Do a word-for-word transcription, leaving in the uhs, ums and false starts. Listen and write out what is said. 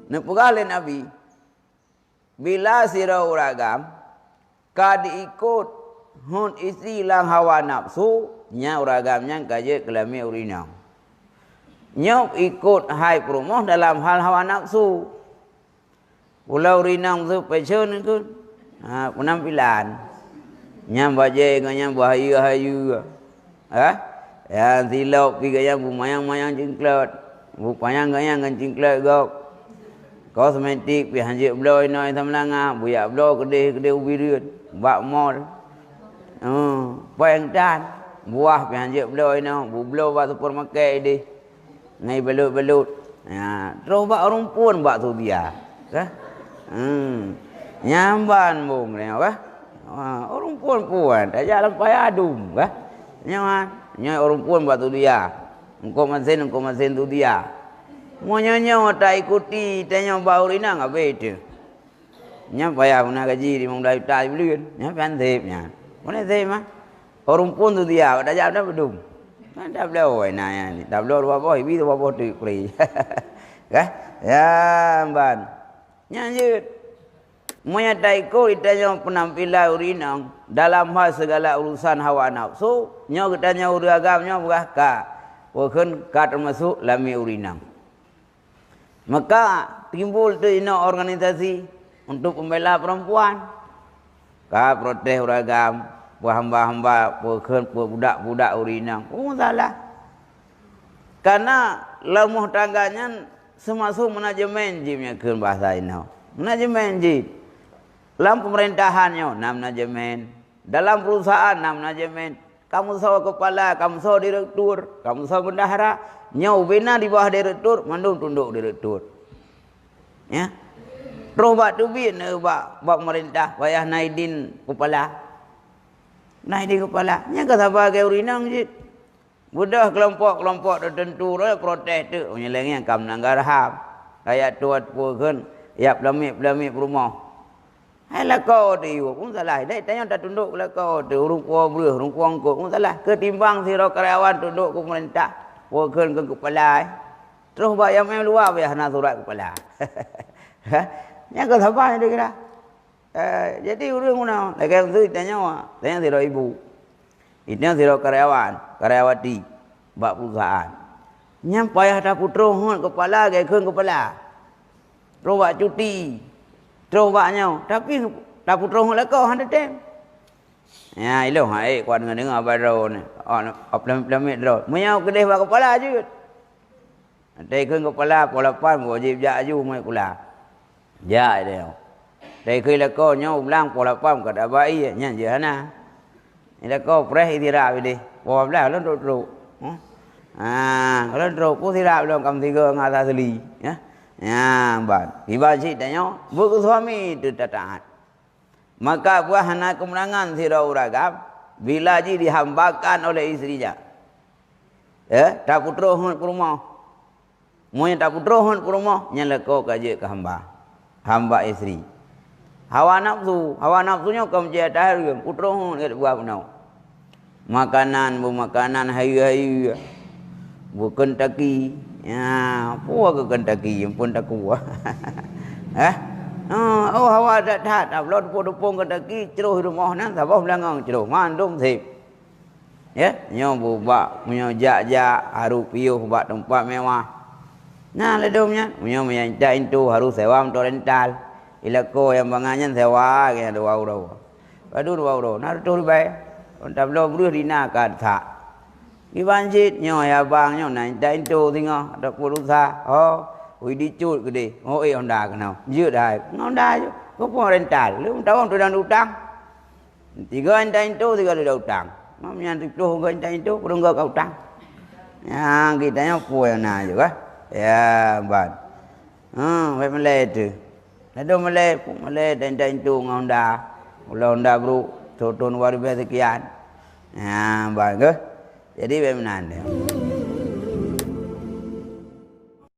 Neupeugah lé Nabi, bila sidroe ureueng agam ka diikot hon istri lam hawa nafsu, nyan ureueng agam nyan ka jeuet keu lamiet ureueng inong. Nyoe ikot hai peurumoh dalam hal hawa nafsu. Ulah ureueng inong tu fashion keuh, ha, peunampilan. Nyan bajée geuh nyan beuhayeue-hayeue. Ha? Nyang silop pih geuh nyan beumayang-mayang cingklot. Beupanyang geuh nyan ngon cingklot gob. Kosmetik pih hanjeuet bloe inoe sameulanga, beuyak bloe keudeh-keudeh ubit rhot bak mall. Hmm, péng tan. Buah pih hanjeuet bloe inoe, beubloe bak supermarket ideh. Ngai belut-belut. Ya, troh bak ureueng phon bak tu dia. Ka? Hmm. Nyan ban bung nyoe, ka? Ha, ureueng phon-phon tajak lam paya dum, ka? Nyoe, ha? Nyoe ureueng phon bak tu dia. Eungkôt masin, eungkôt masin tu dia. Meunyoe nyoe taikuti tanyoe bak ureueng inong, habéh teuh. Nyan payah guna gaji limong blaih juta sibuleuen. Nyan pih han sép nyan. Meunan sép mah. Ureueng phon tu dia, bak tajak dah beudum. Kan tabloe na nyan, tabloe dua boh, ibi dua boh teuk pri. Kah? Ya, ban. Nyan jeuet. Meunyoe taikot tanyoe peunampilan ureueng inong dalam hal segala urusan hawa nafsu, nyoe geutanyoe ureueng agam nyoe peugah ka, peue kheun ka teumasok lamiet ureueng inong. Maka timbul teuh inoe organisasi untuk pembela perempuan. Ka protes ureueng agam, peuhamba-hamba, peue kheun, peubudak-budak ureueng inong. Peue masalah? Karena lam rumah tangga nyan seumaso manajemen jih meunyoe kheun bahasa inoe. Manajemen jih. Lam pemerintahan nyoe na manajemen, dalam perusahaan na manajemen. Kamoe soe kepala, kamoe soe direktur, kamoe soe bendahara. Nyoe ubena di bawah direktur, mandum tundok direktur. Ya. Troh bak teubiet na bak, bak pemerintah, payah na idin kepala. Na idin kepala. Nyan ka saban lagèe ureueng inong jih. Beudôh keulompok-keulompok teuteuntu lé protes teuk, meunyoe lagèe nyan ka meulanggar ham. Rakyat tuha teupeue kheun, ya peulamiet-peulamiet peurumoh. Hai lakoe teuh yue, peue salah? Dai tanyoe tatundok keu lakoe teuh, ureueng po breueh, ureueng po eungkôt, peue salah? Keutimbang sidroe karyawan tundok keu pemerintah, peue kheun keu kepala, eh? Troh bak nyang luwa payah na surat kepala. Nyan ka saban nyang dikira. Eh, jadi ureueng meunan, lagèe nyan tanyoe, tanyoe sidroe ibu. Itanyoe sidroe karyawan, karyawati bak perusahaan. Nyan payah tapeutroh hot kepala, lagèe kheun kepala. Troh bak cuti, troh bak nyoe, tapi tapeutroh hot lakoe hana tem. Ya, ilôn hai kuat ngon deungoe abah droe nyoe. Oh, peulamiet-peulamiet droe. Meunyoe keudeh bak kepala jeuet. Watèe kheun kepala poh lapan, wajéb jak aju meusikula. Jak deh. Watèe kheun lakoe nyoe u blang poh lapan ka tabak ié, nyan jeuet hana. Lakoe preh istirahat deh. Poh dua blah lôn trok-trok. Huh? Ah, lôn trok pun istirahat lôn kam tiga ngon asa seli. Ya. Ya, ban. Iban cit tanyoe, beu keu suami teuh tataat. Maka buah hana keumeunangan sidroe ureueng agam bila jih dihambakan oleh istrinya. Ya, tapeutroh hot peurumoh. Meunyoe tapeutroh hot peurumoh, nyan lakoe ka jeuet keu hamba. Hamba istri. Hawa nafsu, hawa nafsu nyoe ka meucaya tahareuem, peutroh hot gét buah bunoe. Makanan, beumakanan hayeue-hayeue. Beukentaki. Ya, peue keu kentaki, ampôn takue. Eh? Ha, oh, hawa that-that. Tabloe teupông-teupông kentaki, cloh rumoh nan, saboh beulangong cloh. Mandum sép. Ya, nyoe beubak, meunyoe jak-jak, harôh piôh bak teumpat mewah. Nah, ladôm nyan, meunyoe meuintat intu harôh sewa moto rental. Ilakoe nyang bangai nyan sewa, keu nyang dua uroe. Padub dua uroe, na reutôh ribèe. Ôn tabloe breueh dina ka that. Iban cit nyoe ya bang nyoe na intat intu singoh, ataupun lusa. Oh, ui dicut keudeh. Oh, eh, Honda keunoe. Jeuet hai. Ngon Honda jeuet. Keupeue rental? Lheueh meutabong tudang utang. Tiga intat intu, tiga tudang utang. Mam nyan siploh intat intu, peureueng ka utang. Nyang geutanyoe peue nyang na jeuet, eh? Ya, ban. Ha, bèk meulai teuh. Ladôm meulai, meulai dan, dan itu ngon Honda. Ulah Honda brôk, sotôn dua ribèe sekian. Ha, ban keuh. Jadi, bèk meunan deh.